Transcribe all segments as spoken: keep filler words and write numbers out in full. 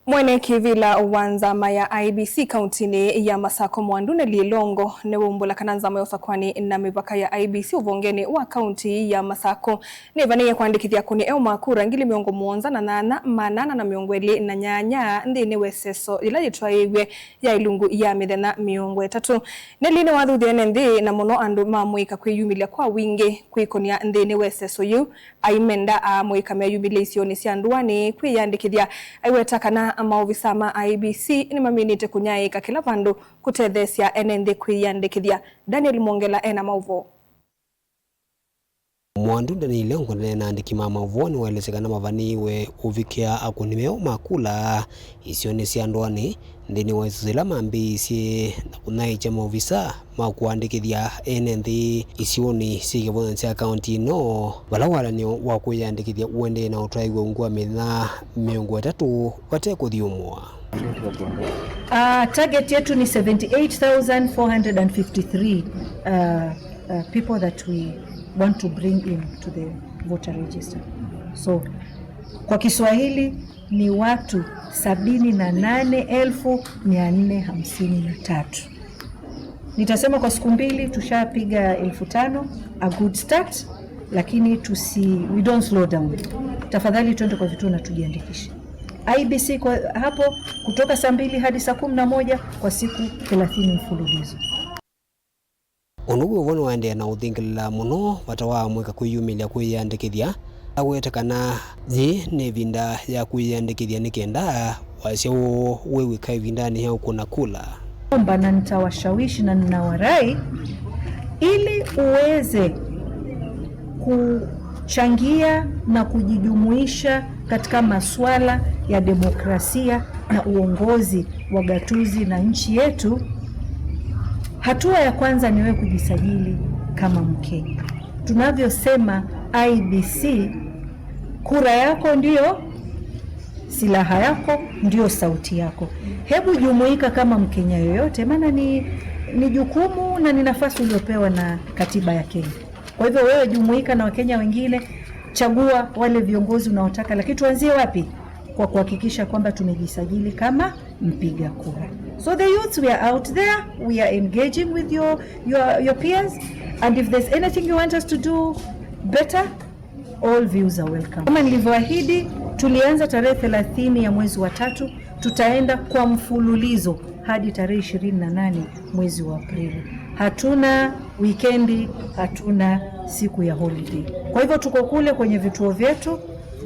Mwene kĩvĩla wa nzama ya I E B C kauntinĩ ya Masako, Mwandu Nelly Ilongo, nĩwaumbũla kana nzama ya ũsakwani na mĩvaka ya I E B C ũvongenĩ wa kaunti ya Masako nĩvanĩie kũandĩkĩthya akũni eũ ma kura ngili mĩongo mũonza na nyanya, maana ana na mĩongo ĩlĩ na nyanya nthĩnĩ wa ĩseso yĩla yĩtwaĩĩw'e ya ilungu ya mĩthenya mĩongo ĩtatũ. Nelly nĩwathuthya ene nthĩ na mũno andũ ma mũika kwĩyumĩlya kwa wingĩ kwĩkũnĩa nthĩnĩ wa ĩseso yĩu. Aimenda amũika meyumĩlye isionĩ sya ndũanĩ kwĩyandĩkĩthya. Aiweta kana maovisa ma I E B C nĩmaminĩte kũnyaĩĩka kĩla vandũ kũtetheesya ene nthĩ kwĩyandĩkĩthya. Daniel Mwongela ena maũvoo. Mwandu Daniel Ilongo na andĩki ma maũvoo nĩwaelesya kana mavanĩĩwe ũvikĩa akũni meũ ma kula isionĩ sya ndũanĩ nthĩnĩ wa ĩseso yĩla mambĩĩisye na kũnyaĩĩkya maovisa ma kũandĩkĩthya ene nthĩ isionĩ syĩ kĩvonyanĩ sya kaunti ĩno, vala walan'yo wa kwĩyandĩkĩthya ũendee na ũtwaĩwe ungu wa mĩthenya mĩongo ĩtatũ vate kũthyũmũa. Uh, target yetu ni seventy eight thousand four hundred and fifty three, uh, uh, people that we want to bring in to the voter register. So, kwa Kiswahili ni watu sabini na nane elfu mia nne hamsini na tatu. Nitasema kwa siku mbili tushapiga elfu tano, a good start, lakini tusi, we don't slow down. Tafadhali twende kwa vituo na tujiandikishe. I E B C kwa hapo kutoka saa mbili hadi saa kumi na moja kwa siku thelathini mfululizo. Ũndũ wĩ ũvonĩ waendeea na ũthingĩlĩla mũno vata wa amũika kwĩyumĩlya kwĩyĩandĩkĩthya, aweta kana yĩĩ nĩ ĩvinda ya kwĩyĩandĩkĩthya nĩ kenda wasya ũũ wĩw'ĩka ĩvindanĩ ya ũkũna kula. Omba na nitawashawishi na ninawarai ili uweze kuchangia na kujijumuisha katika masuala ya demokrasia na uongozi wa gatuzi na nchi yetu. Hatua ya kwanza ni wewe kujisajili kama Mkenya. Tunavyosema I E B C, kura yako ndio silaha yako, ndio sauti yako. Hebu jumuika kama Mkenya yoyote, maana ni, ni jukumu na ni nafasi uliopewa na katiba ya Kenya. Kwa hivyo wewe jumuika na Wakenya wengine, chagua wale viongozi unaotaka, lakini tuanzie wapi? Kwa kuhakikisha kwamba tumejisajili kama mpiga kura. So the youths, we are out there, we are engaging with your, your, your peers, and if there's anything you want us to do better, all views are welcome. Kama nilivyoahidi, tulianza tarehe thelathini ya mwezi wa tatu, tutaenda kwa mfululizo hadi tarehe ishirini na nane mwezi wa Aprili. Hatuna wikendi, hatuna siku ya holiday. Kwa hivyo tuko kule kwenye vituo vyetu.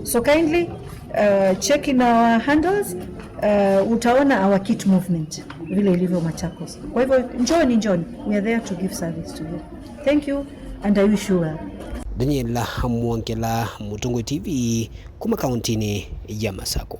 So kindly, uh, check in our handles. Uh, utaona our kit movement vile ilivyo Machakos. Kwa hivyo njoni, njoni. We are there to give service to you. Thank you and I wish you well. Daniel Mwongela, Mũtongoi T V, kuma kauntinĩ ya Masako.